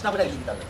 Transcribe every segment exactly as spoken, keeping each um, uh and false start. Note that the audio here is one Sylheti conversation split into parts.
না করে আইলি কিতা লাগে?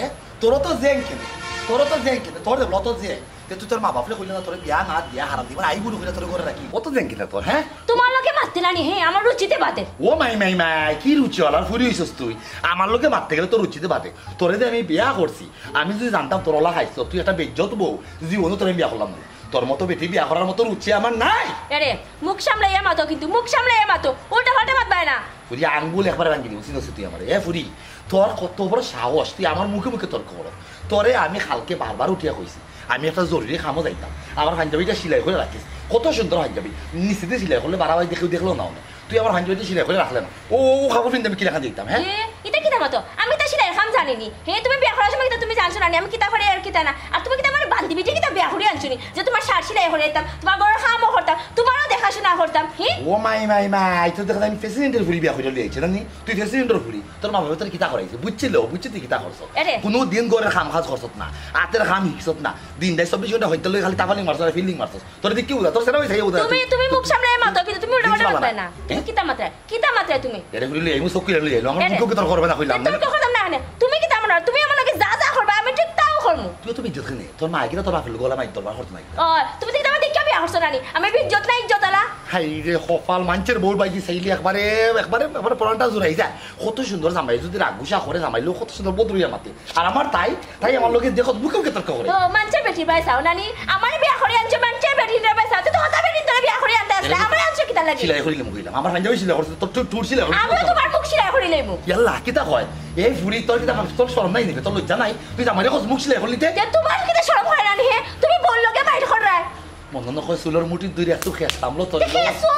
এ? তোর তো জেং কেনে? তোর তো জেং কেনে? তোর দেখলো তো জেং। তে তুই তোর মা বাপরে কইলে না, তোরে বিয়া না দিয়া হারাম দিবা, আই বুড়ো কইরা তোরে ঘরে রাখি। অত জেং কেনে তোর, হ্যাঁ? তোমার লগে মাততে নানি, হে, আমার রুচিতে বাদে। ও মাই, মাই, মাই, কি রুচিওয়ালার ফুরি অইছস তুই? আমার লগে মাততে গেলে তোর রুচিতে বাদে। তোরে যে আমি বিয়া করছি, আমি যদি জানতাম তোর অলা খাইছ, তুই একটা বেইজ্জত বউ, জীবনও তোরে আমি বিয়া করলাম না। তোর মতো বেটি বিয়া করার মতো রুচি আমার নাই। এরে, মুখ সামলাইয়া মাতো কিন্তু, মুখ সামলাইয়া মাতো, উল্টা পাল্টা মাতবায় না। ফুরি আঙ্গুল একবারে ভাঙ্গি দিব, চিনছ তুই আমারে। এ ফুরি, তোর কত বড় সাহস, তুই আমার মুখে মুখে তর্ক করস। তোরে আমি কালকে বারবার উঠিয়া কইছি, আমি একটা জরুরি কামো যাইতাম, আমার পাঞ্জাবিটা সিলাই করি রাখিস। কত সুন্দর পাঞ্জাবি, নিচেদি সিলাই করলে বাড়াবাড়ি দেখেও দেখলেও নাও না। তুই আমার পাঞ্জাবিটা সিলাই করি রাখলে না। ও, ও কাপড় পিনতে আমি কিলাখান যাইতাম, হ্যাঁ? এ, ইতা কিতা মাতো? আমি তো সিলাইর কাম জানি নি। হে, তুমি বিয়া করার সময় কিতা তুমি জানছো না নি? আমি কিতা করি আর কিতা না। আর তুমি কিতা আমার বান্ধবীটা কিতা বিয়া করি আনছো নি? যে তোমার শার্ট সিলাই করি দিতাম, তোমার ঘরর কামও করতাম, তোমারও দেখাশোনা করতাম, হে? ও মাই, মাই, মাই, তো দেখা যায় আমি প্রেসিডেন্টর ফুরি বিয়া করি লই আইছি, জানি? তুই প্রেসিডেন্টর ফুরি, তোর মা বাবা তোর কিতা করাইছে? বুঝছিল, বুঝছি তুই কিতা করছ। এরে। কোনো দিন ঘরর কাম কাজ করছত না, আতের কাম হিকছত না, দিন রাইত চব্বিশ ঘন্টা হইতে লই খালি তাফালিং মারছস আর ফিল্ডিং মারছস। তোর দিক কি বুঝা? তোর সেটা ওই খাইয়ে বুঝা। তুমি, তুমি মুখ সামলাইয়া মাতো, কিন্তু তুমি উল্টা পাল্টা মাতবায় না। তুমি কিতা মাতরায়? কিতা মাতরায় তুমি? এরে কইলে এই মুখ চোখ কইলে লই আইলো। আমার এরে। মুখে কি তোর করবে না কইলাম না? তর্ক করতাম না এখানে। তুমি কিতা মনো করো? তুমি আমার লগে যা যা করবা, আমি ঠিক তাও করমু। তুই তো বেইজ্জত কেনে? তোর মায়ে কিতা তোর বাপের লগে অলা মাইর দরবার করতো না? ও, তুমি তো কিতা আমার দেখিয়া বিয়া করছো না নি? আমি বেইজ্জত না ইজ্জত আলা? হায় রে কপাল, মানষের বউর বায়দি চাইলে একবারে, একবারে, একবারে পরানটা জুড়াই যায়। কত সুন্দর জামাই, যদি রাগ গুসা করে জামাই লোক কত সুন্দর বদরুইয়া মাতে। আর আমার তাই, তাই আমার লগে দেখো মুখে মুখে তর্ক করে। ও, মানষের বেটির বায় চাও না নি? আমারে বিয়া করি আনছো, মানষের বেটির বায় চাও। তুই তো হতা বেটির তোরে বিয়া করি আনতে আসলে, এরে। আমারে আনছো কিতা লাগি? সিলাই করিলাম কইলাম, আমার পাঞ্জাবি সিলাই করছে, তোর, তোর, তোর সিলাই করছে। আমিও তোমার মুখ সিলাই করি লইমু। ইয়াল্লা, কিতা কয়? এই ফুরি, তোর কিতা, তোর শরম নাই নি বে? তোর লজ্জা নাই? তুই জামাইরে কস মুখ সিলাই করলি তে? তে তোমার কিতা শরম হয় না নি, হে? তুমি বউর লগে মাইর কররায়। মনে না কয় চুলর মুঠিত ধরি একটু খেসলাম লো তোর। তে খেসো,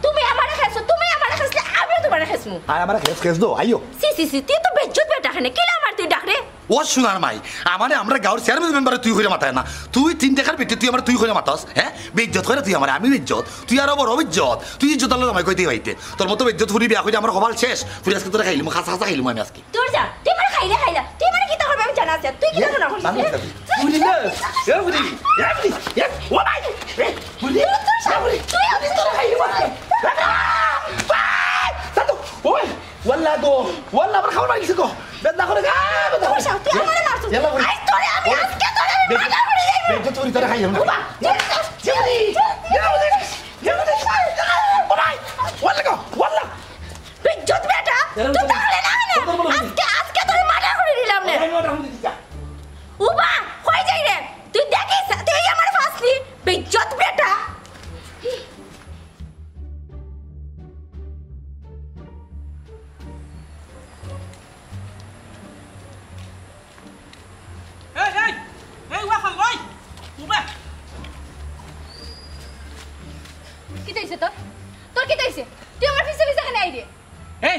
তুমি আমারে খেসো, তুমি আমারে খেসলে আমিও তোমারে খেসমু। আয় আমারে খেস, খেস দো, আইও। ছি, ছি, ছি, তুই তো বেইজ্জত বেটা কেনে, কিলা আমার তুই ডাকরে? ও সোনার মাই, আমারে আমরা গাঁওর চেয়ারম্যান মেম্বারে তুই কইরা মাতায় না। তুই তিন টেকার বেটি, তুই আমারে তুই কইরা মাতাস, হ্যাঁ? বেইজ্জত কইরা তুই আমারে, আমি বেইজ্জত, তুই আরো বড় বেইজ্জত। তুই ইজ্জত আল্লাহ জামাই কইতে হইতে। তোর মতো বেইজ্জত ফুরি বিয়া কইরা আমার কপাল শেষ। ফুরি আজকে তোরে খাইলিমু, খাসা খাসা খাইলিমু আমি আজকে। তোর যা, তুই আমারে খাইলে খাইলা, তুই আমারে কিতা করবে আমি জানা আছে। তুই কিতা জানা করিস? এ, ফুরি না, এ ফুরি, এ ফুরি, এ, ও ভাই, এ, ফুরি, এ ফুরি, তুই আমি তোরে খাইলিমু আজকে। এ, ভাই, শান্ত, ওই, ওয়াল্লা গো, ওয়াল্লা আমার খাবার মারি গেছে গো। বেদনা করে গা, বেদনা করে। তুই আমারে মারছিস। ইয়াল্লা করি। আজ তোরে আমি, আজকে তোরে আমি বেদ-, মার্ডার করি দেব। বেদ-, তোরে, তোরে খাইলাম। বাবা, জলদি কর, জলদি, জলদি, জলদি, জলদি। ও ভাই, ওয়াল্লা গো, ওয়াল্লা। বেইজ্জত বেটা, ইয়াল্লা তুই বলো। তাহলে না, না। বলো, বলো, বলো। আজকে, আজকে তোরে মার্ডার করি দিলাম নে। ওই মার্ডার করে দিতা। উবা, কই যাই রে? তুই দেখিস, তুই আমারে ফাঁসলি। বেইজ্জত বেটা। এই, এই, এই, ওয়া খাল, ওই, উবা। কিতা অইছে তোর? তোর কিতা অইছে? তুই আমার পিছে পিছে কেনে আইরে? এই,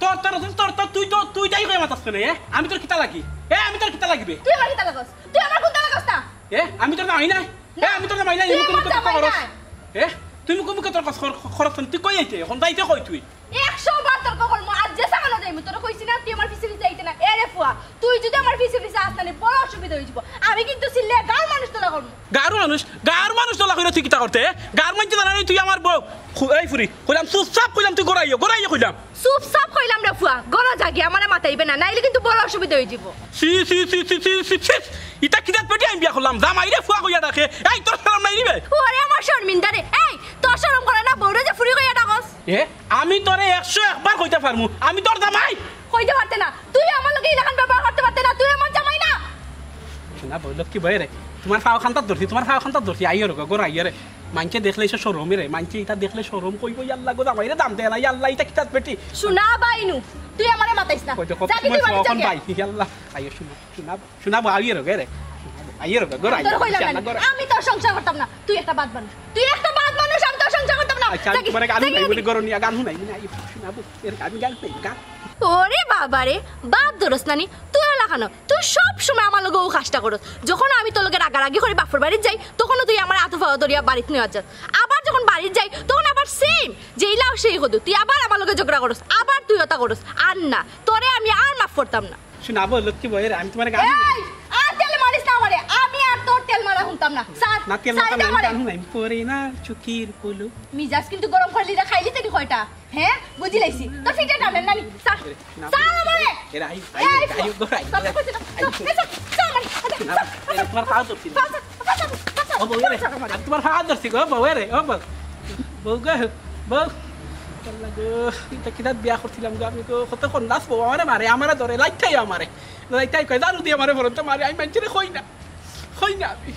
তোর, তোর, তোর, তোর, তোর, তুই তো, তুই তাই কইয়া মাতাস কেনে, এ? আমি তোর কিতা লাগি? এ, আমি তোর কিতা লাগি বে? তুই আমার কিতা লাগস? তুই আমার কুনতা লাগস না? এ, আমি তোর জামাই না? এ, না। আমি তোর জামাই না, তুই এই মুখে আমার মুখে তর্ক জামাই করস। না। এ, তুই মুখে মুখে তর্ক কর-, করস কেনে? তুই কই আইতে? এখন যাইতে কই তুই? একশো বার তর্ক করমু, আর যে সামানো যাইমু, তোরে কইছি না, তুই আমার পিছে পিছে আইতে না। এ রে ফুয়া, তুই যদি আমার পিছে পিছে আস না, বড় অসুবিধা অইযিবো। আমি কিন্তু চিল্লে গাঁওর মানুষ তোলা করমু। গাঁওর মানুষ? গাঁওর মানুষ তোলা কইরা তুই কিতা করতে, এ? গাঁওর মানষে জানে না তুই আমার বউ। খু-, এই ফুরি, কইলাম চুপচাপ কইলাম তুই ঘরো আইও, ঘরো আইও কইলাম। চুপচাপ কইলাম রে ফুয়া, ঘরো যাগি, আমারে মাতাইবে না, নাইলে কিন্তু বড় অসুবিধা অইযিবো। ছি, ছি, ছি। ইতা কিতা বেটি আমি বিয়া করলাম? জামাইরে ফুয়া কইয়া ডাকে। এই, তোর শরম নাই নি বে? ওরে আমার শরমিন্দা রে। এই, তোর শরম করে না, বউরে যে ফুরি কইয়া ডাকস? এ, আমি তোরে একশো একবার কইতে পারমু, আমি তোর জামাই। কইতে পারতে না, তুই আমার লগে ইলাখান ব্যবহার করতে পারতে না, তুই আমার জামাই না। সোনা বউ, লক্ষ্মী বউ রে, তুমার পাও খান্তাত ধরছি, তুমার পাও খান্তাত ধরছি, আইও রে, ঘরো আইও রে। মানষে দেখলে ইসে শরম রে, মানষে ইতা দেখলে শরম কইবো, ইয়াল্লা গো, জামাইরে দাম দেয় না, ইয়াল্লা, ইতা কিতা বেটি? সোনা বাইনু, তুই আমারে মাতাইস না। কই দেখো, যা কি তুই তুমার বাড়ি যা কখন কি? ভাই, ইয়াল্লা, আইও সোনা, সোনা, সোনা বউ, আইও রে, রে। আইও রে, ঘরো আইও, তোর কইলাম ইনশাআল্লাহ, না, ঘরো আইও। আমি তোর সংসার করতাম না, তুই একটা বাদ মানুষ, তুই একটা বাদ মানুষ, আমি তোর সংসার করতাম না। আচ্ছা, যা আমি কি, তুমার গান যা কি, হুনাই, যা কি? ঘরো নিয়া গান হুনাই, হুনাই, আইও, সোনা বউ, এর গান, গান, গান। ওরে বাবারে, বাদ ধরস না নি, তুই অলা কেনে? তুই সব সময় আমার লগে অউ কাজটা করস। যখন আমি তোর লগে রাগারাগি করি বাপর বাড়িত যাই, তখনও তুই আমার আতো পাও ধরিয়া বাড়িত নিয়া যাস। আবার যখন বাড়িত যাই, তখন আবার সেম, যেইলাও সেই কদু। তুই আবার আমার লগে ঝগড়া করস, আবার তুই অতা করস। আর না, তোরে আমি আর মাফ করতাম না। সোনা বউ, লক্ষ্মী বউ রে, আমি তুমার গান এই, আর তেল মারিস না আমারে, আমি আর তোর তেল মারা হুনতাম না, স্যার, নাতি আমার স্যার, এটা আমারে। জানো নাই, পরে না চুকির পলু। মিজাজ কিন্তু গরম করলি না, খাইলি তেনি কয়টা? হ্যাঁ, বুঝি লাইছি। তো ফিটে টানেন নানি, স্যার। না, স্যার, আমারে। এরা আই, আই, এই, I, I, I, sir, sir, sir, আমারে। না, এরা তোমার পা ধরছি না। স্যার, স্যার, স্যার, স্যার, ও বউ রে, স্যার, আমারে। আমি তোমার পা ধরছি গো, বউ রে, ও বউ। বউ গো, বউ। আল্লাহ গো, এটা কিনা বিয়া করছিলাম গো আমি গো, কত কন্যাস বউ আমারে মারে, আমারে ধরে, লাইটাই আমারে। লাইটাই কয়, দারু দিয়ে আমারে বরন্ত মারে, আমি মানছি রে, কই না। কই না আমি।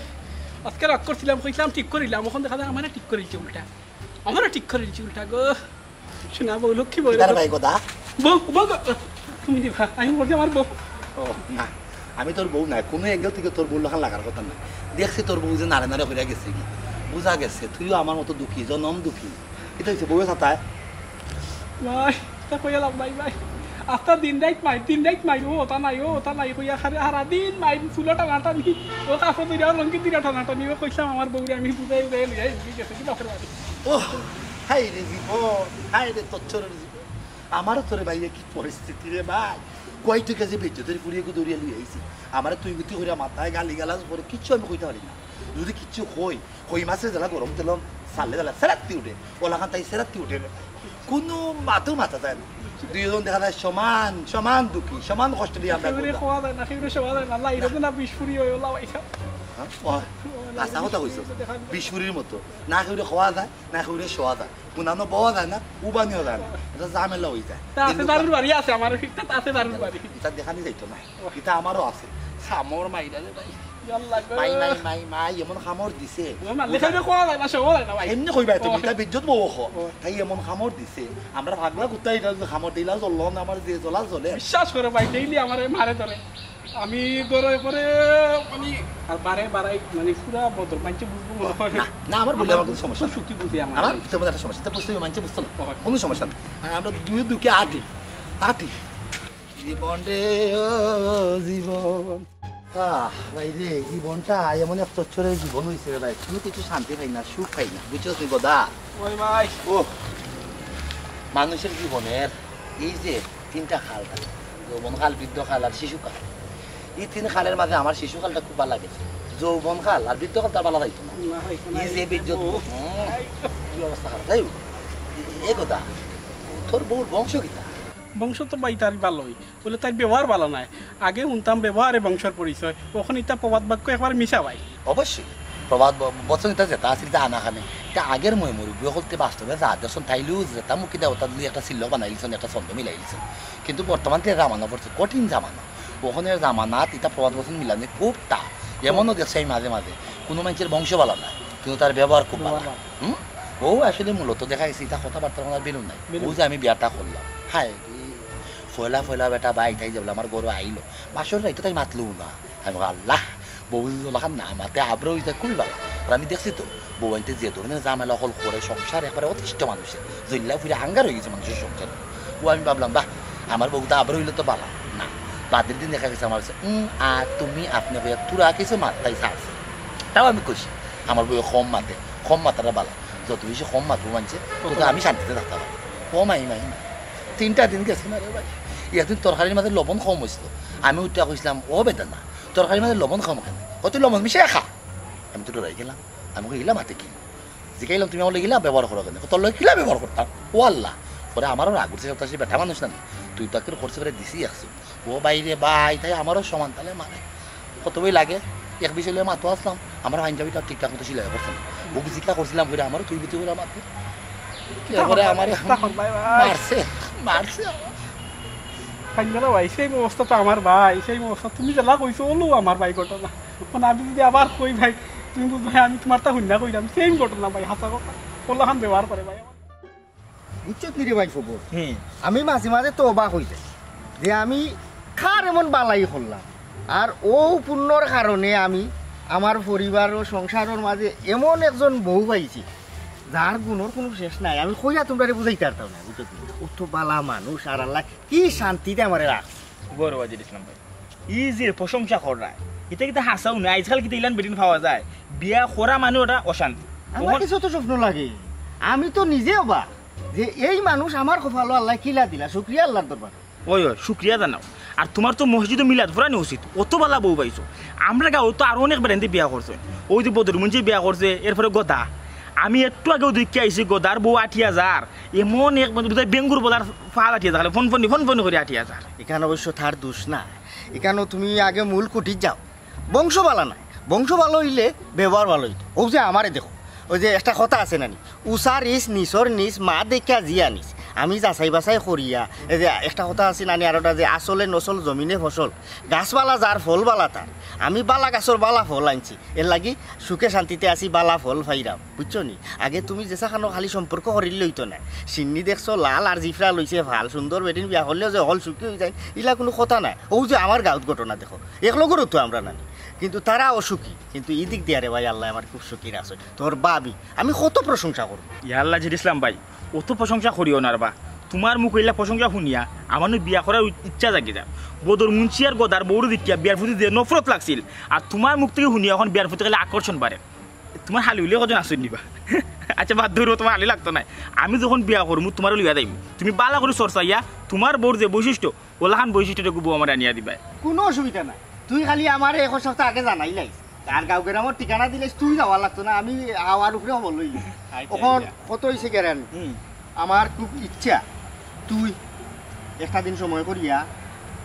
আজকে রাগ করছিলাম, কইছিলাম ঠিক করিলাম, এখন দেখা যায় আমারে ঠিক করিলছে উল্টা। আমারে ঠিক করিলছে উল্টা গো। শোনা বউ, লক্ষ্মী বউ। তার ভাই কথা। বউ, বউ গো। তুমি দিবা, আমি বলছি আমার বউ। ও, না। আমি তোর বউ নাই, কোনো অ্যাঙ্গেল থেকে তোর বউ লাখান লাগার কথা না। দেখছি তোর বউ যে নাড়ে নাড়ে হইয়া গেছে কি। বুঝা গেছে, তুইও আমার মতো দুঃখী, জনম দুঃখী। এটা হচ্ছে বউয়ের সাথে। ভাই, তা কইয়া লাভ নাই ভাই। আস্তা দিন রাইত মাইর, দিন রাইত মাইর, ও ওটা নাই, ও ওটা নাই, কইয়া সারা, সারা দিন মাইর, চুলো টানাটানি, ও কাপড় ধরিয়া, লঙ্কি ধরিয়া টানাটানি, ও কইছিলাম আমার বউরে আমি বুঝাই বুঝাই লইয়া এদিকে গেছে কি বাপের বাড়ি। ও, হায় রে জীবন, হায় রে তচ্ছরের জীবন। আমারও তোরে ভাই কি পরিস্থিতি রে ভাই। কয়টা গেছে বেজ্জতের ফুড়িয়ে গু দৌড়িয়া লই আইছি। আমারে তুই গুতি করিয়া মাথায় গালি গালাজ করে কিচ্ছু আমি কইতে পারি না। যদি কিচ্ছু কই, কই মাছে জ্বালা গরম তেল ছাড়লে জ্বালা সেরাত্তি উঠে, ওলাখান তাই সেরাত্তি উঠে রে ভাই। কোনো মাতু মাথা যায় না। দুইজন দেখা যায় সমান, সমান দুঃখী, সমান কষ্ট দিয়ে আমরা কেউরে ঘুরলাম। খোয়া যায় না, কেউরে শোয়া যায় না। আল্লাহ, এরকম না বিশ ফুড়ি হয়, ওলা ভাই সাহেব। হ্যাঁ? ও, হাছা কথা কইছো। বিশ ফুড়ির মতো। না কেউরে খোয়া যায়, না কেউরে শোয়া যায়। কোনানো বওয়া যায় না, উবানিও যায় না। এটা ঝামেলা হয়ে যায়। তা আছে দারুর বাড়ি আছে আমার, ঠিক তা আছে দারুর বাড়ি। এটা দেখানি যাইতো না। এটা আমারও আছে। সামর মাইরা রে ভাই। ইয়াল্লা গো। মাই, মাই, মাই, মাই, এমন কামড় দিছে। ও মা, লেখাইলে কোয়া যায় না, সব যায় না ভাই। এমনি কইবা তুমি, ও। এটা বিদ্যুৎ বউ খো। ও। তাই এমন কামড় দিছে। আমরা ভাগলা কুত্তা এটা যদি কামড় দিলা, জ্বললো না, আমার যে জ্বলা জ্বলে। বিশ্বাস করো ভাই, ডেইলি আমারে মারে ধরে। আমি গরমে পরে মানে আর বারে বারাই মানে পুরা বদল, মানছে বুঝবো মনে হয়। না, না, আমার বললে আমার কোনো সমস্যা খুব নেই। শক্তি বুঝি আমার। আমার তোমার একটা সমস্যা, এটা বুঝতে হবে, মানছে বুঝতো না। ও। কোনো সমস্যা নেই। আর আমরা দুই দুঃখে আটি, আটি। জীবন রে ও জীবন। আহ, ভাই রে, জীবনটা এমন এক চচ্চরের জীবন হইছে রে ভাই, কোনো কিছু শান্তি পাই না, সুখ পাই না, বুঝছো তুই গদা? ওই ভাই। ও, মানুষের জীবনের এই যে তিনটা কাল থাকে, যৌবন কাল, বৃদ্ধ কাল আর শিশু কাল। এই তিন কালের মাঝে আমার শিশু কালটা খুব ভালা লাগে। যৌবন কাল আর বৃদ্ধ কালটা ভালা যাইতো না। না, হয়, এই যে বৃদ্ধ, হুম, কি অবস্থা খারাপ, যাই হোক। এ কথা, তোর বউর বংশ কিতা? বংশ তো ভাই তার ভালোই, বলে তার ব্যবহার ভালো নাই। আগে শুনতাম ব্যবহারে বংশর পরিচয়, এখন ইতা প্রবাদ বাক্য একবার মিছা ভাই। অবশ্যই, প্রবাদ ব-, বচন ইতা যেটা আছে, ইতা আনাখানে, ইতা আগের ময় মুরব্বী হকলতে বাস্তবে যা দেখছন, তাইলেও যেটা মুখে দেয়, ওটা দিয়ে একটা সিল্লক বানাই লিছন, একটা ছন্দ মিলাই লিছন। কিন্তু বর্তমান তো জামানা পড়ছে, কঠিন জামানা। ওখানে জামানাত ইতা প্রবাদ বচন মিলানি খুব টা। এমনও দেখছি আমি মাঝে মাঝে, কোনো মানুষের বংশ ভালা নাই, কিন্তু তার ব্যবহার খুব ভালা। ব্যবহার ভালা। হুম? ও আসলে মূলত দেখা গেছে, ইতা কথাবার্তা ওনার বেরো নাই। বেরো ও যে নাই। আমি বিয়াটা করলাম, হায় রে, ফয়লা ফয়লা বেটা ভাই, তাই যাবলা আমার ঘরে আইলো, বাসর রাইতো তাই মাতলো না। আমি বলি, "আল্লাহ, বউ যদি ওলাখান না মাতে, আব্রু হইতে খুবই ভালা।" আর আমি দেখছি তো, বউ আনতে যে ধরনের ঝামেলা হল করে, সংসার একবারে অতিষ্ঠ মানুষের, জইল্লা ফিরে আঙ্গার হয়ে গেছে মানুষের সংসারে। ও আমি ভাবলাম, "বাহ, আমার বউ তো আব্রু হইলে তো ভালা।" না, বাদের দিন দেখা গেছে আমার কাছে, "উম, আ, তুমি, আপনি কইয়া তুরা কিছু মাত্রাই ছাড়ছে।" তাও আমি কইছি, "আমার বউ কম মাতে, কম মাতাটা ভালা। যত বেশি কম মাতবো মানছে, তত আমি শান্তিতে থাকতে পারবো।" ও মাই, মাই, মাই। তিনটা দিন গেছে না রে ভাই। একদিন তরকারির মাঝে লবণ কম হয়েছিল। আমি উঠে কইছিলাম, "ও বেটা না, তরকারির মাঝে লবণ কম কেনে?" কত লবণ মিশে খা। আমি তো ডরাই গেলাম। আমি কই, "ইলা মাতে কি?" জিগাইলাম, "তুমি আমার লগে ইলা ব্যবহার করো কেনে?" "তোর লগে কিলা ব্যবহার করতাম?" ও আল্লাহ। পরে আমারও রাগ উঠছে, "সব তো আসলে বেটা মানুষ না নি। তুই তো আগে করছে করে দিছি একশো।" ও ভাই রে ভাই, তাই আমারও সমান তালে মারে। কত বই লাগে? এক বিষয় লইয়া মাতো আসলাম, আমার পাঞ্জাবিটা ঠিকঠাক মতো সিলাই করছে না। ও বুঝি কিলা করছিলাম করে আমারও তুই বুঝি করে মাতো। এরপরে আমারে তা কর ভাই, ভাই। মারছে, মারছে। পাঞ্জালা ভাই, সেই অবস্থা তো আমার ভাই, সেই অবস্থা তুমি যেলা কইছো, ওলো আমার ভাই ঘটনা। মানে আমি যদি আবার কই ভাই, তুমি বুঝবে ভাই, আমি তোমার তা হুন্না কইলাম, সেম ঘটনা ভাই, হাছা কথা। ওলাখান ব্যবহার করে ভাই। বুঝছত নি রে ভাই খবর? হুম। আমি মাঝে মাঝে তো অবাক হই যাই যে আমি কার এমন বালাই করলাম, আর ও পুণ্যর কারণে আমি আমার পরিবার ও সংসারের মাঝে এমন একজন বউ পাইছি, যার গুণর কোনো শেষ নাই। আমি কইয়া তোমরারে বুঝাইতে পারতাম না, বুঝছত নি? ও তো বালা মানুষ, আর আল্লাহ কি শান্তিতে আমারে রাখছে। বড় ওয়াজির ইসলাম ভাই, ই যে প্রশংসা কররায়, ইতা কিতা হাছাউ না? আজকাল কিতা ইলান বেটিন পাওয়া যায়? বিয়া করা মানে ওটা অশান্তি। আমার ওখান- কিছু তো স্বপ্ন লাগে, আমি তো নিজে অবাক যে এই মানুষ আমার কপালো আল্লাহ কিলা দিলা, শুক্রিয়া আল্লাহর দরবার। ওই, ওই, শুক্রিয়া জানাও। আর তুমার তো মসজিদো মিলাদ পড়ানি উচিত, অত বালা বউ পাইছো। আমরার গাঁওত তো আরো অনেক বেটাইন্তে বিয়া করছে, অউ যে বদর মুন্সি বিয়া করছে, এরপরে গদা। আমি একটু আগেউ দেখিয়া আইছি, গদার বউ আটি আজার, এমন এক বুঝাই বেঙ্গুর বলার ফাল আটি আজার, খালি ফনফনি ফনফনি করি আটি আজার। ইখান অবশ্য তার দোষ না, ইখানও তুমি আগে মূল খুঁটিত যাও। বংশ বালা নায়, বংশ বালা অইলে ব্যবহার বালা অইতো। অউ যে আমারে দেখো, অউ যে একটা কথা আছে নানি, উষার ইস নিসর নিস, মা দেখিয়া জিয়া নিস। আমি যাচাই বাছাই করিয়া, এই যে একটা কথা আছে নানি, আর ওটা যে আসলে নসল জমিনে ফসল, গাছ বালা যার ফল বালা তার। আমি বালা গাছর বালা ফল আনছি, এর লাগি সুখে শান্তিতে আছি, বালা ফল পাইরাম, বুঝছো নি? আগে তুমি যেসাখানো খালি সম্পর্ক করিল অইতো না। সিন্নি দেখছো লাল আর জিফরা লইছে ফাল, সুন্দর বেটিন বিয়া করলেও যে হকল সুখী অই যায়, ইলা কুনু কথা নায়। অউ যে আমার গাঁওত ঘটনা দেখো, এক লগরও তো আমরা নানি, কিন্তু তারা অসুখী, কিন্তু ইদিক দিয়া রে ভাই আল্লায় আমারে খুব সুখী রাখছে। তোর ভাবি, আমি কত প্রশংসা করমু। ইয়া আল্লাহ, জেড ইসলাম ভাই, অত প্রশংসা করিও না রে বা। তুমার মুখো ইলা প্রশংসা হুনিয়া আমার নু বিয়া করার উ-, ইচ্ছা জাগি যায়। বদর মুন্সি আর গদার বউরে দেখিয়া বিয়ার প্রতি যে নফরত লাগছিল, আর তুমার মুখ থাকি হুনিয়া অখন বিয়ার প্রতি খালি আকর্ষণ বাড়ে। তুমার হালি উলিয়ে কয়জন আছইন নি বা? আচ্ছা, বাদ দেও, তুমার হালি লাগতো নায়। আমি যখন বিয়া করমু, তুমারে লইয়া যাইমু। তুমি বালা করি চর্চাইয়া তুমার বউর যে বৈশিষ্ট্য, অলাখান বৈশিষ্ট্যটুকু বউ আমারে আনিয়া দিবায়। কুনু অসুবিধা নাই, তুই খালি আমারে এক সপ্তাহ আগে জানাইলাইস। আর গাঁও গেরামর ঠিকানা দিলাইস, তুই যাওয়া লাগতো না, আমি হাওয়ার উপরে খবর লই। আচ্ছা, অখন আচ্ছা। কত অইছে গেরান? হুম। আমার খুব ইচ্ছা তুই একটা দিন সময় করিয়া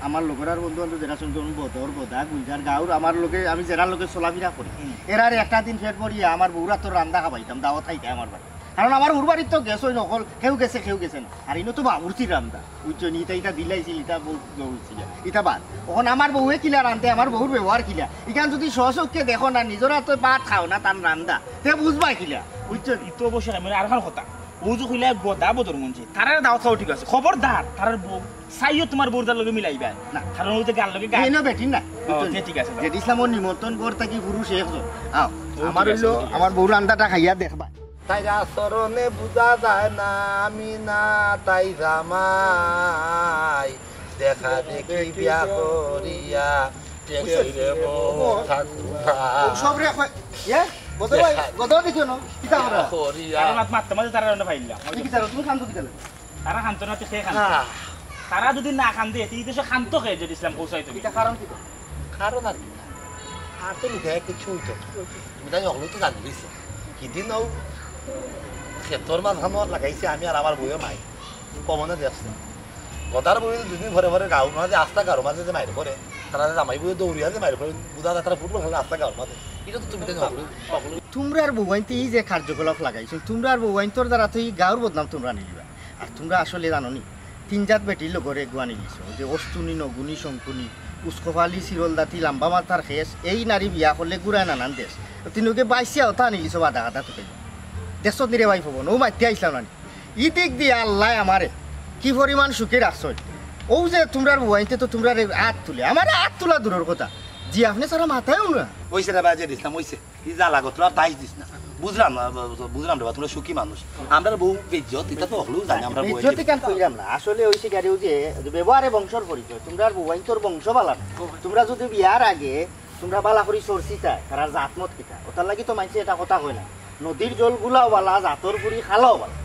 আমার লগর আর বন্ধু বান্ধব যেরা আছইন, যেমন বদর, গদা, গুলজার, গাঁওর আমার লগে, আমি যেরার লগে চলাফিরা করি, হুম। এরারে একটা দিন পেট ভরিয়া আমার বউর আতর রান্দা খাবাইতাম, দাওয়াত খাইতায় আমার বাড়ি। কারণ আমার হউর বাড়িত তো গেছইন অকল, কেউ গেছে, কেউ গেছে না। আর ইনো তো বাবুর্চির রান্দা, বুঝছো নি? ইতা, ইতা দিলাইছিল, ইতা বউত জমছিল। ইতা বাদ। অখন আমার বউয়ে কিলা রান্ধে, আমার বউর ব্যবহার কিলা? ইখান যুদি স্বচক্ষে দেখো না, নিজর আতো ভাত খাও না, তান রান্দা, তে বুঝবায় কিলা? বুঝছো নি? ই তো অবশ্যই, মানে, আরখান কথা। অউ যে কইলা গদা বদর মুন্সি, তারারে দাওয়াত খাওয়াও ঠিক আছে। খবরদার, তারার বউ, চাইও তুমার বউর তার লগে মিলাইবায় না, কারণ অউ যে গার লগে গার। ইনো বেটিন না, ও, বুঝছো নি? তে ঠিক আছে, যাও। জেড ইসলামর নিমন্ত্রণ ঘর থাকি পুরুষ একজন। আও, ও, আমার ঠিক আছে, অইলো, ঠিক আছে। আমার বউর রান্দাটা খাইয়া দেখবায়। তাইর আচরণে বুঝা যায় না আমি না তাই জামাই, দেখা দেখি বিয়া করিয়া টেকইরে বউ থাকবো না। ও সব রে, কই, ইয়ে, বদর ভাই, দেখা বদর দেখি না, কিতা করা? করিয়া। আরে মাত, মাত, মাঝে তারা রান্না পাইলাম। আপনি কিতা, তুমি কান্দো কিতা লাগে? তারা কান্দতো না, তে কে কান্দে? আহ। তারা যুদি না কান্দে, তে ই দেশো কান্দতো কে, জেড ইসলাম, কও চাই তুমি? ইটা কারণ কিতা? কারণ আর কিতা? আর তো লুকাইয়া কিচ্ছু অইতো না। তুমি তাইন অকলেউ তো জানি দিছে। কিদিন অউ খেতর মাঝখানো লাগাইছে আমি আর আমার বউয়ে মাই। কমনে দেখছে। গদার বউ দুদিন পরে পরে গাঁওর মাঝে, আস্তা গাঁওর মাঝে যে মাইর করে, তারা যে জামাই বউয়ে দৌড়িয়া যে মাইর করে, বুঝা যায় তারা ফুটবল খেলে আস্তা গাঁওর মাঝে। ইটা তো তুমি তাইন অকলেউ, অকলেউ। তুমরার বউয়াইন্তে ই যে কার্যকলাপ লাগাইছো, তুমরার বউয়াইন্তর দ্বারা তো ই গাঁওর বদনাম তুমরা নিলিবা। আর তুমরা আসলে জানো নি, তিন জাত বেটির লগরে গুয়া নিলিছো, অউ যে অস্তুনি, নগুনি, শঙ্কুনি, উস্কোফালি, চিরলদাতি, লাম্বা মাথার খেস, এই নারী বিয়া করলে গুড়ায় নানান দেশ। তিনোকে বাইশিয়া অতা নিলিছো বাদা কাদা তুকাইয়া। দেখছত নি রে ভাই ফবন, অউ মাতিয়া আইছলাম না নি। ই দিক দিয়া আল্লায় আমারে কি পরিমাণ সুখে রাখছইন। অউ যে তুমরার বউয়াইন্তে তো তুমরারে আত তুলে, আমারে আত তুলা দূরর কথা, জি আপনে ছাড়া মাতেও না। অইছে রে বাজে দিছলাম, অইছে। ই জ্বালা গতরা আর তাইশ দিস না। বুঝলাম না, বুঝলাম রে বা, তুমরা সুখী মানুষ। আমরার বউ বেইজ্জত, ইটা তো অকলেউ জানে, আমরার বউ বেইজ্জত ইখান কইরাম না। আসলে অইছে কি, আরে অউ যে ব্যবহারে বংশর পরিচয়। তুমরার বউয়াইন্তর বংশ বালা না। তুমরা যুদি বিয়ার আগে তুমরা বালা করি চর্চিতায়, তারার জাতমত কিতা? অতার লাগি তো মাইনষে ইটা কথা কয় না। নদীর জল গুলাও বালা, জাতর ফুরি খালাও বালা।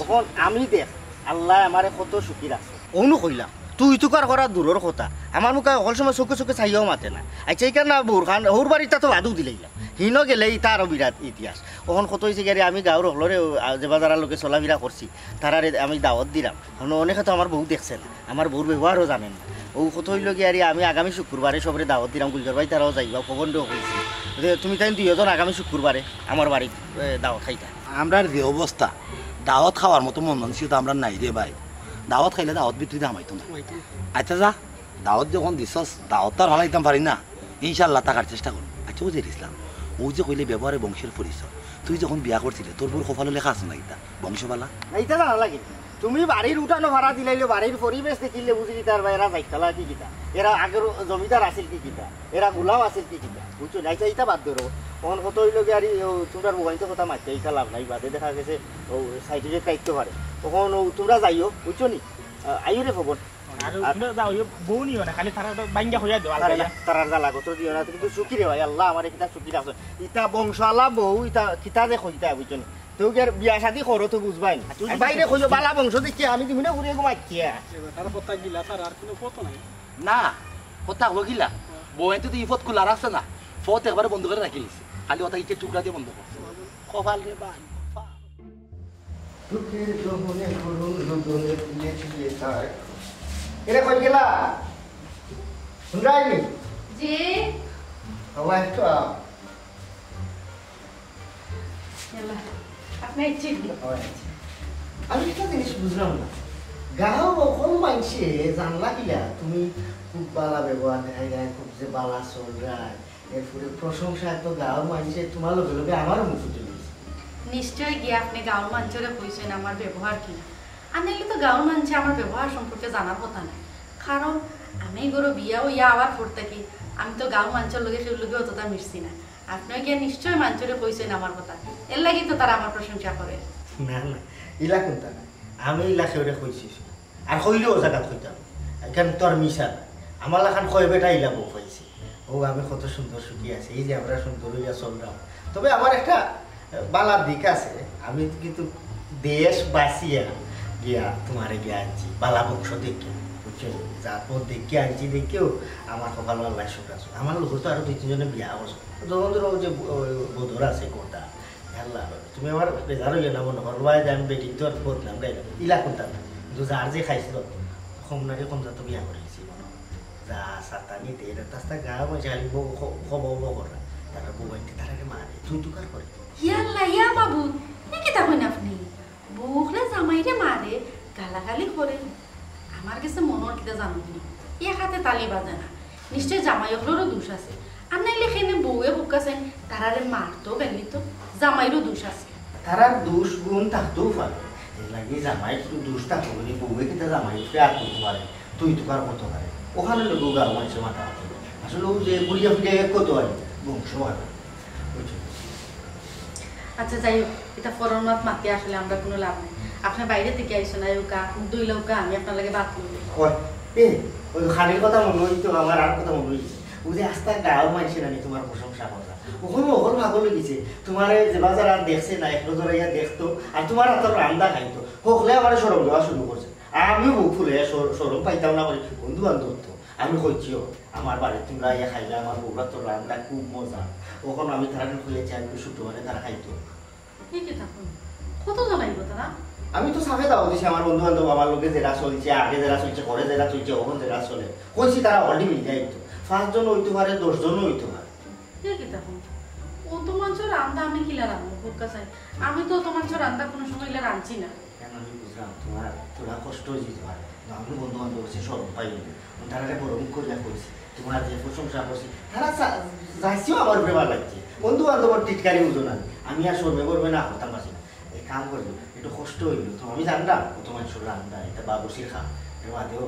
অখন আমি দেখ, আল্লায় আমারে কত সুখী রাখছে। অনো কইলাম, তুই তুকার করা দূরর কথা। আমার মুখে হকল সময় চউখে চউখে চাইয়াও মাতে না। আইচ্ছা, ইখান না বউর খান, হউর বাড়িটা তো বাদউ দিলাইলাম। হিনো গেলে ইটা আরো বিরাট ইতিহাস। অখন কত অইছে গিয়া রে, আমি গাঁওর হকলরে, আ, যে বাজারর লগে চলাফিরা করছি, তারারে আমি দাওয়াত দিলাম। অনো অনেকে তো আমার বউ দেখছে না, আমার বউর ব্যবহারও জানে না। অউ কত অইলো গিয়া রে, আমি আগামী শুক্রবারে সবরে দাওয়াত দিলাম, গুলজার ভাই তারাও যাইবা, খবর দেওয়া অইছে। যে তুমি তাইন দুইজন আগামী শুক্রবারে আমার বাড়িত, এ, দাওয়াত খাইতা। আমরার যে অবস্থা, দাওয়াত খাওয়ার মতো মন মানসিকতা আমরার নাই রে ভাই। দাওয়াত খাইলে দাওয়াত ভিতরে হামাইতো না। আইচ্ছা যা, দাওয়াত যখন দিছস, দাওয়াত তো আর ফালাইতাম পারি না, ইনশাআল্লাহ থাকার চেষ্টা করমু। আইচ্ছা, অউ যে ইসলাম, অউ যে কইলে ব্যবহারে বংশের পরিচয়, তুই যখন বিয়া করছিলে, তোর বউর কপালো লেখা আছে না ইতা বংশ বালা? না, ইতা জানা লাগে। তুমি বাড়ির উঠানো ভাড়া দিলাইলে, বাড়ির পরিবেশ দেখিলে বুঝি দিতায় পারবায় এরা জাতর কিতা, কি কিতা, এরা আগর জমিদার আছিল কি কিতা, এরা গুলাম আছিল কি কিতা, বুঝছো নি? আইচ্ছা, ইতা বাদ দেও। অখন কত অইলো গিয়া, আরে, অউ, তুমরার বউয়াইন্তে কথা মাতিয়া ইতা লাভ নাই, বাদে দেখা গেছে অউ সাইডে থাকতে পারে। অখন অউ তুমরা যাইও, বুঝছো নি? আ, আইও রে খবর। আর আর তুমরা যাও, অউ বউ নিও না, খালি তারার অটা ভাঙ্গা কইয়া দেও, তারার আলগা। জ্বালা, তারার জ্বালা গতর দিও না, কিন্তু সুখী রে ভাই, আল্লায় আমারে কিতা সুখী রাখছে। ইতা বংশআলা বউ, ইতা কিতা যে কইতা, বুঝছো নি? তেউ কি আর বিয়া শাদি করো তো বুঝবায় নি। আচ্ছা, ওই আর বাইরে যে কইও, বালা বংশ দেখিয়া আমি দিমু না ঘুরিয়া ঘুমাই কিয়া। এবার তার কথা গিলা, তার আর কুনু পথ নাই। না, কথা হগিলা। বউয়েন্তে তো ইফত খোলা রাখছে না, ফত একবারে বন্ধ করে রাখিলিছে। খালি ওটা ইটে টুকরা দিয়া বন্ধ করছে। কপাল রে বান। দুঃখের গহনে করুণ রোদনে ফুলে ফুলে থাক। এরে কই গেলা? হুনরায়নি? জি। আল্লাহ একটু আও। ইয়াল্লা, আপনি আইছেন? আমি একটা জিনিস বুঝলাম না, গাঁওর অকল মানষে জানলা কিলা তুমি খুব বালা ব্যবহার দেখাইরায়, খুব যে বালা চলরায়, এরপরে প্রশংসা তো গাঁওর মানষে তোমার লগে লগে আমারও মুখে তুলেছে। নিশ্চয় গিয়া আপনি গাঁওর মানষরে কইছেন আমার ব্যবহার কি, আর নাইলে তো গাঁওর মানষে আমার ব্যবহার সম্পর্কে জানার কথা না, কারণ আমি ঘরো বিয়া অইয়া আওয়ার পর থাকি আমি তো গাঁওর মানষর লগে কেউর লগে অতটা মিশছি না। আপনি গিয়া নিশ্চয় মানষরে কইছেন আমার কথা, এর লাগি তো তারা আমার প্রশংসা করে। না, না, ইলা কুন্তা না, আমি ইলা কেউরে কইছি না। আর কইলেও ও জাগাত কইতাম, এখান তো আর মিশা না। আমার লাখান কয় বেটা ইলা বউ পাইছি। ও, আমি কত সুন্দর সুখী আছি, এই যে আমরা সুন্দর অইয়া চললাম। তবে আমার একটা, আহ, বালা দিক আছে, আমি কিন্তু দেশ বাঁচিয়া গিয়া তোমারে গিয়া আনছি, বালা বংশ দেখে, বুঝছো? জাত পথ দেখে আনছি, দেখেও আমার কপাল আল্লাহ সুখ আছে। আমার লোক তো আরো দুই তিনজনে বিয়া করছে, যখন ধরো যে ব-, ওই বদর আছে কোনটা, আল্লাহ, তুমি আমার বেজার হইও না মনে করো, ভাই, যে আমি বেটির তো আর বদনাম গাইলাম, ইলা কোনটা না। কিন্তু যার যে খাইছিল, কম নারী কম জাত বিয়া করে গেছি মনে হয়। যা সাতানি দে, এটা তাস্তা গা বসে খালি বউ খ-, খবর বউ করে। তারা বউ বাইতে তারা মারে, তুই তুকার করে। ইয়াল্লা, ইয়া বাবু, এ কিতা কইন আপনি? বউ হলে জামাইরে মারে, গালাগালি করে। আমার গেছে মনে হয় কিতা জানো নি? এক হাতে তালি বাজে না। নিশ্চয় জামাই অকলরও দোষ আছে। আর নাইলে কেনে বউয়ে বুকা চাইন, তারারে মারতো গাইলিতো, জামাইরও দোষ আছে। তারার দোষ গুণ থাকতেও পারে। এর লাগি জামাই একটু দোষ থাকতো বলে বউয়ে কিতা জামাই উপরে আর করতে পারে, তুই তুকার করতে পারে। ওখানে লোক গাঁও মানুষের মাথা মাথা। আসলে ও যে বুড়িয়া ফিরিয়া এক কত হয়, বংশ হয়। বুঝছো? আচ্ছা, যাই হোক, এটা ফরমাত মাতে আসলে আমরা কোনো লাভ নাই। আপনি বাইরে থেকে আইসো না, ওকা, দুই লোকা, আমি আপনার লাগে বাদ করবো। ওই, এ, ওই খানির কথা মনে হইতো, আমার আর কথা মনে হইছে। ও যে আস্তা গাঁও মানষে নাকি তোমার প্রশংসা করলা। ওখানে ওখানে পাগল হয়ে গেছে। তোমার এই যে বাজার আর দেখছে না, এক নজর আইয়া দেখতো, আর তোমার হাতের রান্দা খাইতো। হকলে আমার সরম দেওয়া শুরু করছে। আমিও বুক ফুলে সর-, সরম পাইতাম না করি, বন্ধু বান্ধব তো। আমি কইছিও, আমার বাড়ি তোমরা আইয়া খাইলে আমার বউরা তো রান্দা খুব মজা। ওখানে আমি তারা কইয়া চাই, একটু শুক্রবারে তারা খাইতো। এ কিতা কইন? কত জন আইবো তারা? আমি তো সাফে দাওয়াত দিছি আমার বন্ধু বান্ধব, আমার লোকে যেরা চলছে, আগে যেরা চলছে, করে যেরা চলছে, অখন যেরা চলে। কইছি তারা already মিল যাইতো। পাঁচ জন হইতে পারে, দশ জনও হইতে পারে। এ কিতা কইন? অত মানষর রান্দা আমি কিলা রান্ধবো, বুকা চাই। আমি তো অত মানষর রান্দা কোনো সময় ইলা রাঁধছি না। কেন আমি বুঝলাম, তোমার তোরা কষ্ট হয়ে যেতে পারে। কিন্তু আমি বন্ধু বান্ধব হচ্ছে সরম পাই না। তারা বড় মুখ করিয়া কইছি। তোমার যে প্রশংসা করছি, তারা যা-, যাইছেও আমার উপরে ভালো লাগছে। বন্ধু বান্ধব টিটকারি বুঝো না। আমি আর শরমে করবে না, হতাম পারছি না। এক কাম করবো, একটু কষ্ট হইলো। তো আমি জানলাম, ও তোমার শরীর রান্দা, এটা বাবুসির খা। এর বাদেও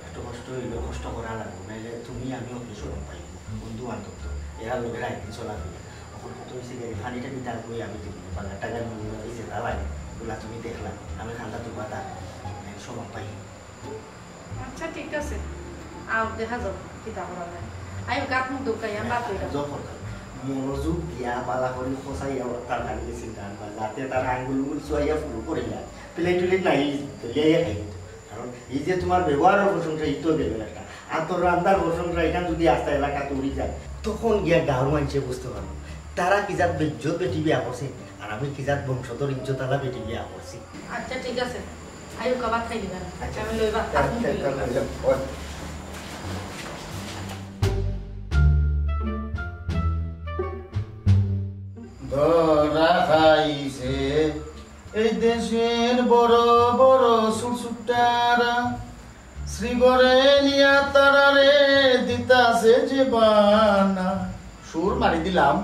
একটু কষ্ট হইলো, কষ্ট করা লাগবো। নাইলে তুমি আমি অত শরম পাই। বন্ধু বান্ধব তো, এরা লোকেরা একদিন চলা ফিরে। এখন কত হয়েছে গেলে, পানিটা নিতে আর কই আমি দিব। বাজার টাকার মূল্য হয়েছে, তা লাগে। বলে তুমি দেখলাম, আমি খান্দা তুবা তার শরম পাই। আচ্ছা, ঠিক আছে। আও, দেখা যাও, কিতা করা যায়। আইও, গাত মুখ ধুকাইয়া, বাদ হইলাম। জোর করতাম। মনোযোগ দিয়া, বালা করি খোসাইয়া, তার খালি গেছিল গান বাজা। যাতে তার আঙ্গুল উঙ্গুল চুয়াইয়া ফুল করিয়া, প্লেট উলেট নাই, লিয়াইয়া খাই। কারণ এই যে তোমার ব্যবহারের প্রশংসা, এই তো গেল একটা। আর তোর রান্নার প্রশংসা, এখান যদি আস্তা এলাকাত উড়ি যায়, তখন গিয়া গাঁওর মানুষে বুঝতে পারবো। তারা কি জাত বেইজ্জত বেটি বিয়া করছে, আর আমি কি জাত বংশধর ইজ্জতআলা বেটি বিয়া করছি। আচ্ছা, ঠিক আছে। আইও, খাবার খাই দিবা। আচ্ছা। আমি লইবা। আচ্ছা, আচ্ছা, আচ্ছা। ধরা খাইছে এই দেশের বড় বড় সুরসুটারা, শ্রীবরে নিয়া তারারে দিতাছে যে বানা। সুর মারি দিলাম,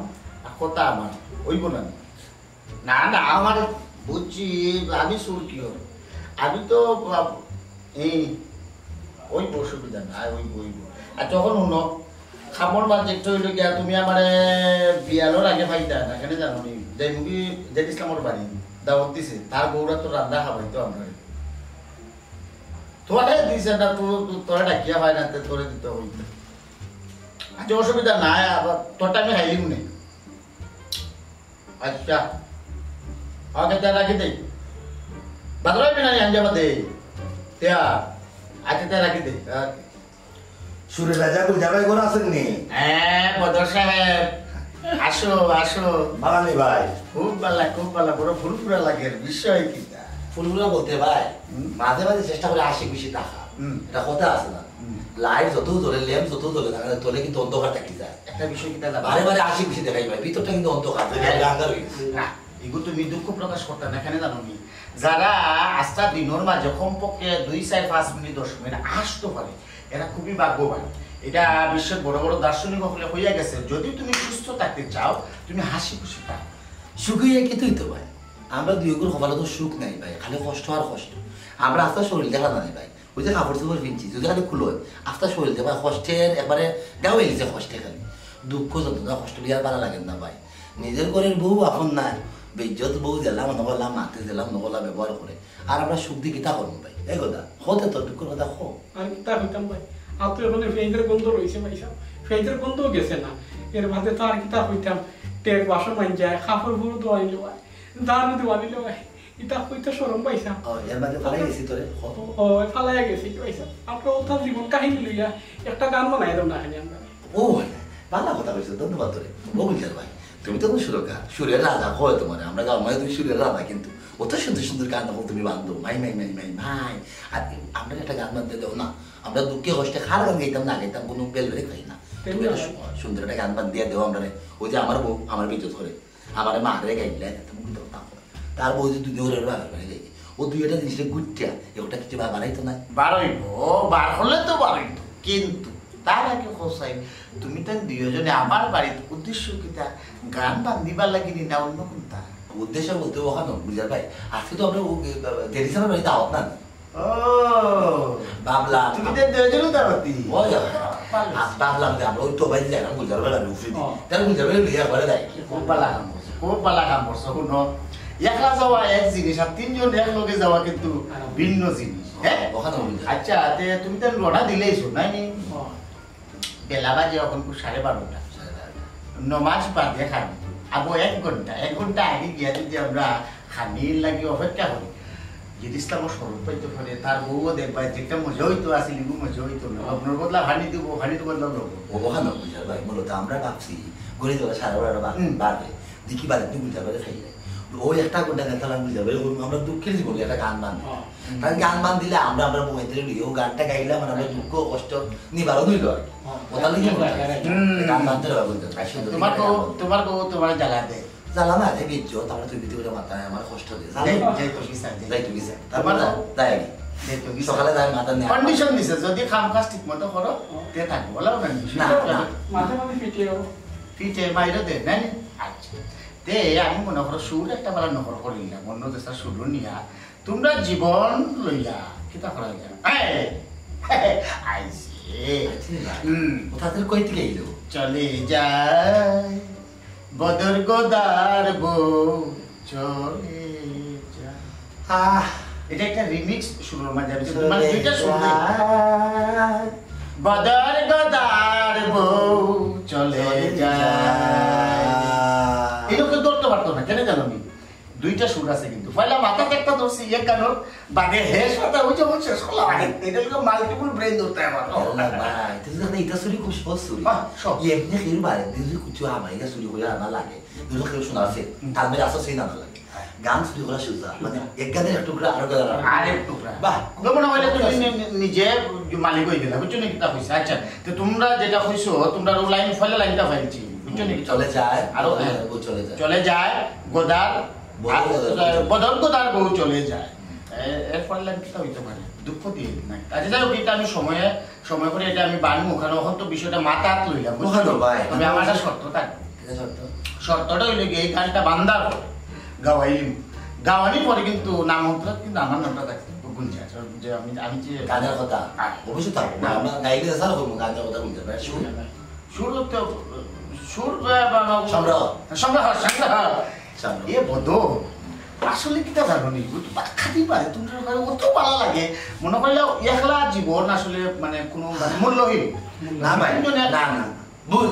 আর কথা আমার অইবো না। না, না, আমার বুঝছি, আমি সুর কি হবে? আমি তো, আ, এই, ওই অসুবিধা না, ওই, ওই। আর যখন হুনো, খামর মাঝে একটু হইলো গিয়া, তুমি আমারে বিয়ালর আগে পাইতা না, কেন জানো নি? যে মুগি জেড ইসলামর বাড়ি, দাওয়াত দিছে, তার বউরা তো রান্দা খাবাইতো আমরা। তোরে দিছে না, তো, তো, তোরে ডাকিয়া হয় না, তে তোরে দিতে হইতো। আচ্ছা, অসুবিধা নাই, আবার তোরটা আমি খাইলিমু নে। আচ্ছা। ওকে, তে রাখি দে। বাদরাই বিনা নি আনজা বাদে। তে আ-, আচ্ছা, তে রাখি দে। ওকে। সুরের রাজা গুলজার ভাই ঘরো আছইন নি? হ্যাঁ, বদর সাহেব, আসো, আসো। ভালা নি ভাই? খুব ভালা, খুব ভালা, বড় ফুরফুরা লাগের, বিষয় কিতা? ফুরফুরা বলতে ভাই, হুম। মাঝে মাঝে চেষ্টা করি হাসি খুশি থাকা। হুম। একটা কথা আছে না? হুম। লাইট যত জ্বলে, ল্যাম্প যত জ্বলে না কেন, তলে কিন্তু অন্ধকার থাকি যায়। একটা বিষয় কিতা জানো? বারে বারে হাসি খুশি দেখাই ভাই, ভিতরটা কিন্তু অন্ধকার, হ্যাঁ। আন্ধার অই গেছে। না, এগু তুমি দুঃখ প্রকাশ করতায় না, কেনে জানো নি? যারা আস্তা দিনর মাঝে কমপক্ষে দুই, চাইর, পাঁচ মিনিট, দশ মিনিট হাসতো পারে, এরা খুবই ভাগ্যবান। এটা বিশ্বের বড় বড় দার্শনিক অকলে কইয়া গেছে, যদি তুমি সুস্থ থাকতে চাও, তুমি হাসি খুশি থাকো। সুখী অইয়া কিতা অইতো ভাই? আমরা দুইওগুর কপালো তো সুখ নাই ভাই, খালি কষ্ট আর কষ্ট। আমরা আস্তা শরীল দেখা না নি ভাই, অউ যে কাপড় চোপড় পিনছি, যদি খালি খুলো, আস্তা শরীল দেখা কষ্টের একবারে গাওয়াই লিছে কষ্টে খালি। দুঃখ যন্ত্রণা কষ্ট লইয়া আর ভালা লাগের না ভাই। নিজর ঘরর বউ আপন নায়, বেইজ্জত বউ যেলা মনো করলা মাতে, যেলা মনো করলা ব্যবহার করে। আর আমরা সুখ দি কিতা করমু ভাই? এ কথা, কও তে তোর দুঃখর কথা কও। আর কিতা কইতাম ভাই? আর তো অখনো ফেইজর গন্ধ রইছে ভাইসাব, ফেইজর গন্ধও গেছে না। এর বাদে তো আর কিতা কইতাম, টের বাসন মাঞ্জায়, কাপড় উপর ধোয়াইলো ভাই, ঝাড়ু দেওয়ানিলো ভাই, ইতা কইতে শরম পাইছাম। ও, এর বাদে ফালাই গেছি তোরে, কও। ও, ফালাইয়া গেছি ভাইসাব। আপনার অতা জীবন কাহিনী লইয়া একটা গান বানাই দেও না খালি আমরা। ও, ভালা কথা কইছো, ধন্যবাদ তোরে। ও গুলজার ভাই, তুমি তো অখন সুরকার, সুরের রাজা কয় তুমারে, আমরা গাঁওর মাঝে তুমি সুরের রাজা, কিন্তু অত সুন্দর সুন্দর গান অখন তুমি বান্ধো, মাই মাই মাই মাই মাই। আর আমরা একটা গান বান্ধি দেও না, আমরা দুঃখে কষ্টে কার গান গাইতাম না গাইতাম, কুনু বেল বেরে খাই না। তুমি একটা সু-, সুন্দর একটা গান বান্ধি দেও আমরারে। অউ যে আমার বউ আমারে বেইজ্জত করে, আমারে মারে গাইলে, তুমি কিন্তু পাপ। তার বউ যে দুই দিন বাপর বাড়ি যাই, ও দুই একটা জিনিসটা গুটিয়া, একটা কিছু বার বাড়াইতো না। বাড়াইবো, বার করলে তো বাড়াইতো, কিন্তু তার আগে কও চাই, তুমি তাইন দুইওজনে আমার বাড়িত উদ্দেশ্য কিতা? গান বান্ধিবার লাগি নি না অন্য কুনতা? উদ্দেশ্য বলতে অখানো, গুলজার ভাই, আজকে তো আমরা ও, এ, জেডি সাবর বাড়িত দাওয়াত না। ও, ভাবলাম। তুমি তো দুইওজনে দাওয়াতি। ওই, ভালো। আ, ভাবলাম যে আমরা অউ তো ভাই যাই না, গুলজার ভাই আমি উফরে দিই। ও। তাইলে গুলজার ভাই লইয়া একবারে যাই। খুব ভালা কাম করছো, খুব ভালা কাম করছো। হুনো, একলা যাওয়া এক জিনিস, আর তিনজন একলগে যাওয়া কিন্তু আরাম। ভিন্ন জিনিস। হ্যাঁ? অখানো অইল। আচ্ছা, তে তুমি তো রওনা দিলাইছো, নায় নি? ও। বেলা বাজে অখন সাড়ে বারোটা। সাড়ে বারোটা। নমাজ বাদে খানি। আবো এক ঘন্টা, এক ঘন্টা আগে গিয়া যদি আমরা খানির লাগি অপেক্ষা করি, যদি ইসলামর শরবত পাইতো পারে, তার বউও দেখবা যে একটা মজা অইতো, আছিল ইগু মজা অইতো না। আপনার বদলা খানি দিব, খানির বদলা লব। ও, অখানো গুলজার ভাই, মূলত আমরা ভাবছি, ঘড়িত সাড়ে বারোটা বা-, হুম। বাজে। দেখি বাড়িত তুমি গুলজার ভাইরে পাইলাই। অউ একটা ঘন্টা গেতালাম গুলজার ভাইরে, আমরা দুঃখের জীবনে একটা গান বান্ধি। হ্যাঁ। তার গান বান্ধিলে আমরা, আমরা বউয়াইন্তরে লইয়া অউ গানটা গাইলাম, আর আমরা দুঃখ কষ্ট নিবারণ অইল আর কি। হ্যাঁ। অতার লাগি মনে হয়। হুম। গান বান্ধতে অইব গুলজার ভাই, সুন্দর তুমার করে বউ, গান বান্ধতে। তুমার বউ তুমারে জ্বালা দেয়। জ্বালা না, যে বেইজ্জত, তারপরে তুই বিধি করে মাথায় আমার কষ্ট দে। জ্বালা। যাই, যাই তো কি স্যার, যাই। যাই তো কি স্যার। তুমার তারপরে বউ? যাই। যাই তো কি স্যার। সকালে যাই মাথা নিয়া। কন্ডিশন দিছে, যদি কাম কাজ ঠিক মতো করো, তে থাকবো, বলো না? না, না। মাঝে মাঝে পিটিয়ে পিঠে মাইরো দে, নায় নি? আচ্ছা। তে আমি মনে করো সুর একটা ভালা নকল করিলাম, অন্য দেশর সুর নিয়া। তুমরা জীবন লইয়া, কিতা করা যায়? এই, আইছে। আইছে না? হুম। ও তাদের কই থেকে আইলো? চলে যায়, বদর গদার বউ, চলে যায়। আহ। এটা একটা রিমিক্স সুরর মাঝে, আমি তো চলে মানে দুইটা সুর দেই। যায়। বদর গদার বউ চলে চলে যায়। যায়। এই লোকে ধরতে পারতো না, কেনে জানো নি? দুইটা সুর আছে কিন্তু। পয়লা মাথাত একটা ধরছি, এক গানর বাদে হে সাথে ওই যেমন শেষ করলাম, আরে, এটা হলো মাল্টিপল ব্রেন ধরতে হয় আমার। ও না ভাই, তুই জানো এটা চুরি খুব সহজ চুরি। হ্যাঁ, সহজ। এমনি কেউ বাড়িত যদি কিছু আমাইগা চুরি করে আনা লাগে, দুটো কেউ শোনা আছে, হুম। তার মেয়ে আসা সেই না লাগে। গান চুরি করা সোজা, মানে, এক গানের এক টুকরা, আরো গানের আর এক টুকরা। বাহ। তো মনে হয় তুমি নি-, নি-, নিজে মালিক হয়ে গেলে, বুঝছো নি কিতা কইছে? আচ্ছা, তো তুমরা যেটা কইছো, তুমরা ও লাইন, ফলে লাইনটা পাইছি, বুঝছো নি? চলে যায়, আরো বদর গদার বউ চলে যায়। চলে যায়, গদার, বদর আর, গদার বউ চলে যায়। বদর গদার বউ চলে যায়। এ-, এরপর লাইন কিতা হইতে পারে? দুঃখ দিয়ে দিন। আচ্ছা, যাই হোক, এটা আমি সময়ে সময় করে এটা আমি বানবো, কারণ অখন তো বিষয়টা মাথাত লইলাম, বুঝছো? অখানো ভাই। তবে আমার একটা শর্ত থাকবে। কিতা শর্ত? শর্তটা হইলো কি, এই গানটা বান্দার পরে গাওয়াইলিম। গাওয়ানির পরে কিন্তু নাম অন্তত কিন্তু আমার নামটা থাকতে হবে, গুলজার। যে আমি, আমি যে গানের কথা। হ্যাঁ। অবশ্যই থাকবো। হ্যাঁ। আমরা গাইলে স্যার করবো, গানের কথা বলতে পারি। সুর? সুর তো, সুর, আহ, বা-, বা-, সংগ্রহ। সংগ্রহ, সংগ্রহ। সংগ্রহ। এ বদো, আসলে কিতা জানো নি? ও তো বাক্কা দিবা, তোমরা অত ভালা লাগে। মনে করলে একলা জীবন আসলে মানে কোনো মানে মূল্যহীন। না ভাই, তিনজনে না, না, না। ভুল,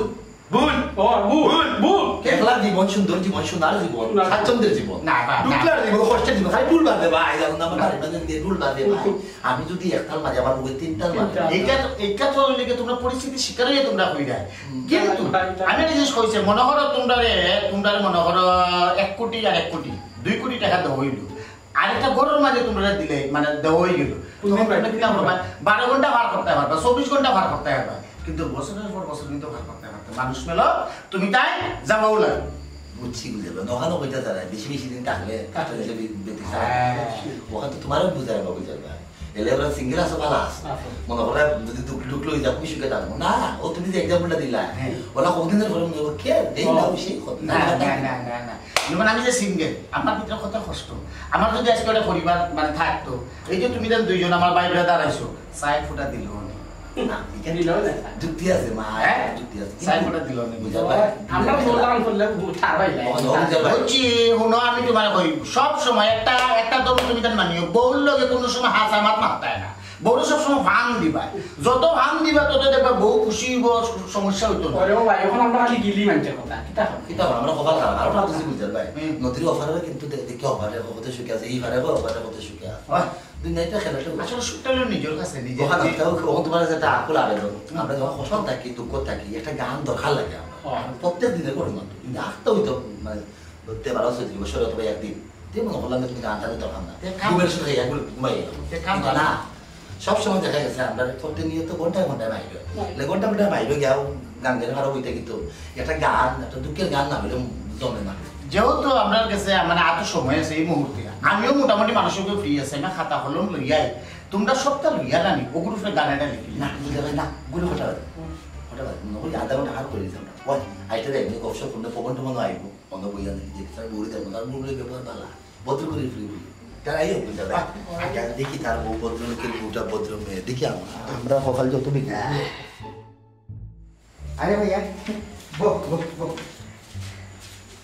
ভুল। ও, ভুল, ভুল। ভুল। কে জীবন, সুন্দর জীবন, সোনার জীবন, স্বাচ্ছন্দ্যের জীবন, না, না, না। ডুকলার জীবন, কষ্টের জীবন, খালি ঢুল বাজে ভাই, এখন আমার বাড়ির মাঝে দিয়ে ঢুল বাজে ভাই। আমি যদি একতাল মারি, আমার বুকে তিনতাল মারে। তিনতাল। এইটা তো, এইটা তো অইলে কি তোমরা পরিস্থিতির শিকার অইয়া তোমরা কইরায়। কিন্তু আমি একটা জিনিস কইছি, মনে করো তোমরারে, তোমরারে মনে করো এক কোটি আর এক কোটি, দুই কোটি টেকা দেওয়া অইলো। আর একটা ঘরর মাঝে তোমরা দিলে, মানে, দেওয়া অইগেলো। তখন তোমরা কিতা করবা? বারো ঘন্টা পার করতায় পারবা, চব্বিশ ঘন্টা পার করতায় পারবা, কিন্তু বছরের পর বছর কিন্তু পার করতায় পারতায় না। মানুষ মেলো, তুমি তাই যাবাও লাগে। বুঝছি, বুঝাইবা। ওখানে কইতা তারা বেশি বেশি দিন থাকলে, থাকলে। থাকলে সে বি-, বেঁচে যায়। হ্যাঁ। ওখানে তো তোমারও বুঝাইবা, বুঝাইবা। এলে ওরা সিঙ্গেল আছো, ভালা আছো। আছো। মনে করো যদি দুঃখ টুকলো হয়ে যাও, তুমি সুখে থাকবো। না, ও তুমি যে এক্সাম্পলটা দিলা, হ্যাঁ। ওরা কতদিনের পরে মনে করো, কে? এই না, ওই সেই কত না, না, না, না, না, না। যেমন আমি যে সিঙ্গেল, আমার ভিতরে কত কষ্ট। আমার যদি আজকে একটা পরিবার মানে থাকতো, এই যে তুমি যেন দুইজন আমার ভাই ব্রাদার আইছো, চায়ের ফুটা দিল না। না, এখানে দিল না। যুক্তি আছে, মা, হ্যাঁ? যুক্তি আছে। চায়ের ফুটা দিল না। বুঝা ভাই? আমরা মূল কাম করলে ছাড়বাই না। ও, ও, বুঝা ভাই। বুঝছি, হুনো, আমি তোমার কই, সব সময় একটা, একটা দম তুমি তার মানিও, বউর লগে কোনো সময় হাসা মাত মারতায় না। বউরে সবসময় ফান দিবা। যত ফান দিবা, তত দেখবা বউ খুশি হইব, স-, সমস্যা হইতো না। ওরে ও ভাই, এখন আমরা খালি গিলি মানছে কথা। কিতা হবে? কিতা হবে? আমরা কপাল খারাপ। আর ওটা বুঝি বুঝতে ভাই। হুম। নদীর ওপারে কিন্তু দে-, দেখি ওপারে কত সুখে আছে, এই পারে ওপারে কত সুখে আছে। ওই। দুনিয়াটা খেলাটা ওই। আসলে সুখটা হলো নিজের কাছে, নিজের ওখানে নিজের। একটা ওখানে তোমার কাছে একটা আকুল আবেদন। হুম। আমরা যখন কষ্ট থাকি, দুঃখ থাকি, একটা গান দরকার লাগে আমরা। হ্যাঁ। প্রত্যেক দিনের ঘটনা। কিন্তু আটটা হইতো, মানে, ধরতে পারো, চৌত্রিশ বছর অথবা একদিন। তে মনে করলাম যে তুমি গানটা নিতে পারো না। তে কাম ঘুমের সাথে একবার ঘুমাই গেলাম। তে কাম কিন্তু না, সব সময় দেখা গেছে আমরা প্রতিনিয়ত ঘন্টায় ঘন্টায় বাইরে। হুম। এলে ঘন্টা ঘন্টায় বাইরে গিয়াও গান গাইলে আরো বইতে কিন্তু একটা গান, একটা দুঃখের গান না হইলে জমে না। যেহেতু আমরার কাছে মানে এত সময় আছে এই মুহূর্তে, আমিও মোটামুটি মানুষের উপরে ফ্রি আছে, না খাতা কলম লইয়াই, তোমরা সবটা লইয়া নানি, ওগুর উপরে গান এটা লিখি। না, বুঝতে পারি না, গুলি কটা বাজে। কটা বাজে? মনে করি আধা ঘন্টা হার করে দিতাম না। ওই, আইতে দেখ, এমনি গপশপ করলে পবন টবন আইব। অন্য বইয়া দেখি যে তার বউরে দেখবো, তার বউরে ব্যবহার ভালা, ভদ্র করে ফিরে বলি। তার আইও বুঝা যায়। আগে আমি দেখি তার বউ ভদ্রলোকের বউটা ভদ্র মেয়ে। দেখি আমরা, আমরা সকাল যত বিক্রি। আরে ভাইয়া, বহ, বহ, বহ।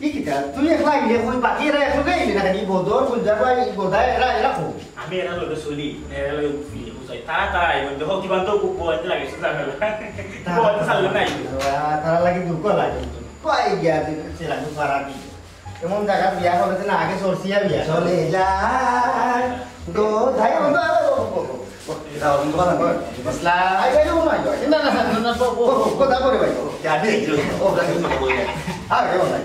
ই কিতা? তুই একলা আইলে কই? বাকি এরা একলগে আইলে না? এই বদর, গুলজার ভাই, এই গোদা, এরা, এরা কই? আমি এরা লগে চলি, মানে এরা লগে ফিরে বুঝাই। তারা, তারা আইব। দেখো, কিমান তো বউ আনতে লাগে, সেটা লাগে। তারা, তারা লাগে দুঃখ লাগে। কই গিয়া আছে, সে লাগে পারা কি? এমন জায়গা বিয়া করবে না, আগে সরসিয়া বিয়া। চলে যায়। তো যাই হোক, তো, ও, ও, ও, ও, ও, এটা অন্য কথা নয়। মাসলা। আই, আই, ও, মাই গড। না, না, না, না, না, ও, ও, ও, কথা বলে ভাই। ও, যা, দে, দে, ও, যা, দে, ও, যা। আর কেউ নাই।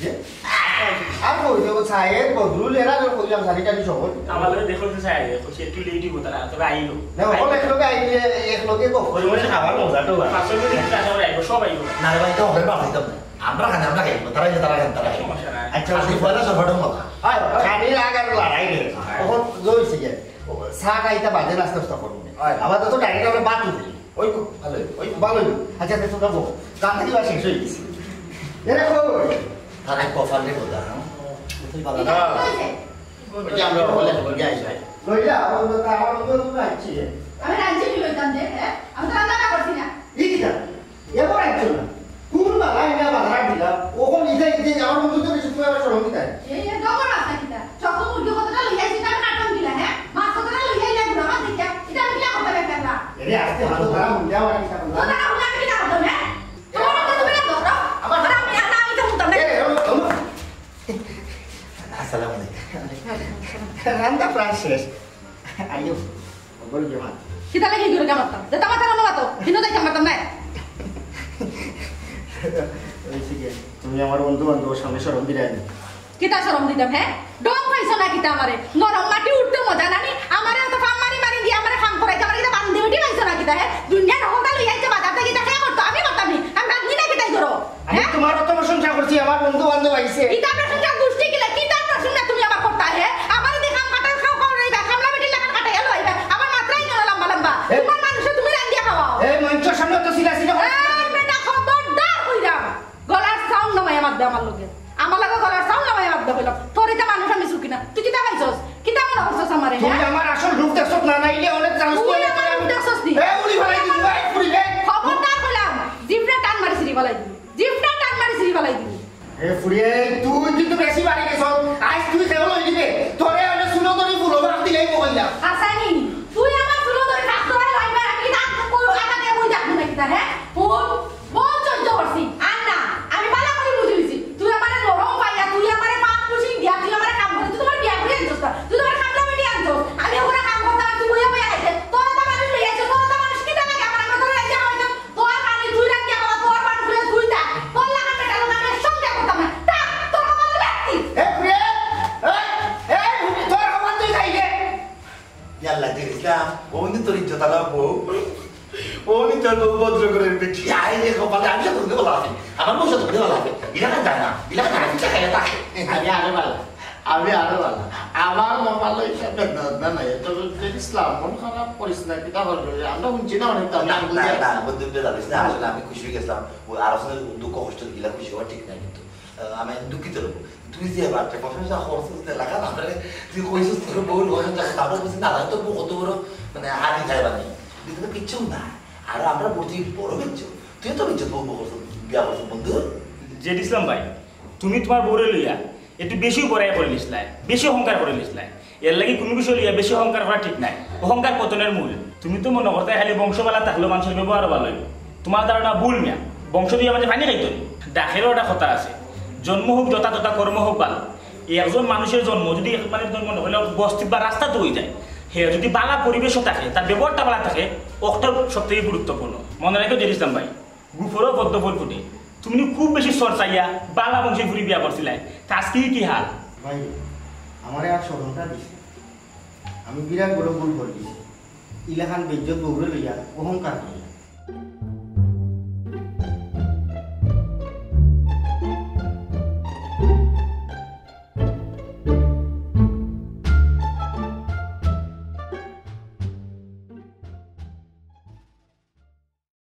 এ? আর কই, ও, সাহেব, বদরুল, এরা তো কইলাম, সারি টারি সব। আমার লগে দেখো তো সাহেব, কইছে, "তুই লেডি কোথায়?" তোরা আইলো। না, ও, এক লোকে আইলে, এক লোকে তো। ওই, ওই, খাবার মজা তো হয়। পাঁচশো মিনিট আসা করে আইবো, সব আইবো। না রে ভাই, তো হবে, বাবা, একদম না। আমরা খানে আমরা খাইব, তারা খাইলে তারা খাইব, তারা খাইব। সমস্যা নাই। আচ্ছা, খালি পয়লা সব ফটো মজা। হয়, খালি লাগার লড়াই রে। হয়। তখন জয় সিগে। চা খাইতে বাদে নাস্তা উস্তা করবো। হয়। আবার তো ডাইরেক্ট আমরা বাদ দিই। ওই খুব ভালো, ওই ভালো। আচ্ছা, আচ্ছা, তোমরা বলো। গান থেকে বা শেষ হয়ে গেছে। এরা কই? তারা কপালে কথা, হ্যাঁ? তুই বাবা। হ্যাঁ। ওই যে আমরা হলে বলি আইসা। লইলা, আমার বন্ধু, আমার বন্ধু, তুমি আইছি। আমি রাঁধছি কি লইতাম যে, হ্যাঁ? আমি তো রান্না করছি না। এই কিতা? এবার একজন না। কোন বাবা এনে বাজার দিলা? ওখন নিজে নিজে আমার বন্ধু তো কিছু তুই আবার শরম দিতে। এই, এই ডবল মাছ কিতা? চক্র মুরগি কতটা লইয়া আইছি, তার কাটন দিলা, হ্যাঁ? মাছ কতটা লইয়া আইলা, বুড়া মাছ দেখিয়া। এটা আমি কিলা করতে পারতাম না? এরে, আজকে ভালো তারা মুন্ডা আমার কিতা করলা? তো তারা মুন্ডা আমি কিলা করতাম, হ্যাঁ? তোমার মতো তুমি না ধরো। আমার আমি, আমি, আমি তো মুন্ডা না। এ, এ, এ, এ। আসসালামু আলাইকুম। রান্না প্রায় শেষ। আইও, বড় জমা। কিতা লাগি ঘুরে কামাতাম? দে, তামাতা মনে মাতো। হিনো যাইতাম পারতাম না। ওই সিগে, তুমি আমার বন্ধু বান্ধব, সামনে শরম দিলাই না। কিতা শরম দিতাম, হ্যাঁ? ডং পাইছো না কিতা আমারে? নরম মাটি উঠতে মজা নানি? আমারে তো ফাম মারি মারি দিয়ে আমারে কাম করাইতে, আমারে কিতা বান্ধি উঠি পাইছো না কিতা, হ্যাঁ? দুনিয়ার হতা লই আইছে বাজার থেকে, কিতা খেয়া করতো? আমি করতাম নি? আমি বান্ধি না কিতাই করো? আমি হ্যাঁ? তোমার অত প্রশংসা করছি, আমার বন্ধু বান্ধব আইছে। কিতা প্রশংসা গুষ্টি কিলা? কিতা প্রশংসা তুমি আমার করতা, হ্যাঁ? আমারে দেখা কাটাল খাও খাও রইবা, কামলা বেটি লাগান কাটাইয়া লইবা। আমার মাত্রাই কেন লম্বা লম্বা? এ- তোমার মানুষে তুমি রান্দিয়া খাওয়াও। এই মঞ্চের সামনে তো সিলা সিলা করে। এই বেটা, খবরদার কইরাম। গলার সাউন্ড নামাই আমার দে আমার লগে। আমার লগে গলার সাউন্ড নামাই আমার দে কইলাম। তোর ইতা মানুষ আমি চুকি না। তুই কিতা পাইছস? কিতা মনে করছস আমারে, তুমি হ্যাঁ? আমার আসল রূপ দেখছস না, নাইলে অনেক চান্স তুই পেলে আমার তোরে রূপ আমি দেখছস নি? এ, উড়ি ফালাই দিবি, এই, ফুড়ি, এই। খবরদার কইলাম। জিভটা টান মারি ছিঁড়ি ফালাই দিবি। জিভটা টান মারি ছিঁড়ি ফালাই দিবি। এ ফুড়ি, এই তুই কিন্তু বেশি বাড়ি গেছস। আজ তুই কেমন হয়ে দিবে? তোরে অনেক সুন্দর করে ফুলো বাপ দিলেই বললাম। হাসানি, তুই আমার চুলো ধরে থাকতে পারে, লইবার আমি কি তার কো-, আটা দিয়ে বই থাকবো নাকি তার, হ্যাঁ? ফোন, বহুত সহ্য করছি। আর না, আমি ভালো বউ ভদ্র করে বিক্রি। আরে রে কপালে, আমি তো ধরতে বলা আছে। আমার বউ তো ধরতে বলা আছে। এলাকা যায় না। এলাকা যায় না। এলাকা যায় না। আমি আরো ভালো। আমি আরো ভালো। আমার মামার ইসলাম না, না, না, এটা বলতে ইসলাম, মন খারাপ করিস না, কিতা করবে? আমরা শুনছি না অনেক, আমি না, আঙুল না, দিয়ে না, বন্ধু, বেজার হইস না। আসলে আমি খুশি হয়ে গেছিলাম। ও আর আসলে দুঃখ কষ্ট দিলা, খুশি হওয়া ঠিক নাই কিন্তু। আহ, আমি দুঃখিত হবো। তুই যে এবার প্রশংসা করছিস, এলাকা না করে, তুই কইছিস তোর বউ লোক যাবে, তারপর বুঝি না, তোর বউ কত বড়, মানে, হানি খাইবা নি। কিন্তু তো কিচ্ছু না। আর আমরা বলছি বড় কিচ্ছু। তুই তো কিচ্ছু বউ বউ করছিস, বিয়া করছিস, বন্ধু। জেড ইসলাম ভাই, তুমি তোমার বউরে লইয়া একটু বেশি বড়াই করে নিসলায়, বেশি অহংকার করে নিসলায়। এর লাগি কোনো বিষয় লইয়া বেশি অহংকার করা ঠিক নাই। অহংকার পতনের মূল। তুমি তো মনে করতে খালি বংশ বালা থাকলেও মানুষের ব্যবহার ভালো হইব। তোমার ধারণা ভুল মিয়া। বংশ দিয়া মাঝে পানি খাইতো নি। ডাকেরও একটা কথা আছে, জন্ম হোক যথা তথা, কর্ম হোক ভালো। এই একজন মানুষের জন্ম যদি এক মানে তুমি মনে করলে বস্তি বা রাস্তাত হয়ে যায়, হে যদি বালা পরিবেশও থাকে, তার ব্যবহারটা ভালো থাকে, অকটা সব থেকে গুরুত্বপূর্ণ। মনে রাখো জেড ইসলাম ভাই, গুফরও পদ্ম ফুল ফুটে। তুমি নি খুব বেশি চর্চাইয়া বালা বংশী ফুরি বিয়া করছিলায়, তা আজকে কি হাল? ভাই, আমারে আর স্মরণটা দিস না। আমি বিরাট বড় ভুল করে দিছি। ইলাখান বেইজ্জত বউরে লইয়া অহংকার করে।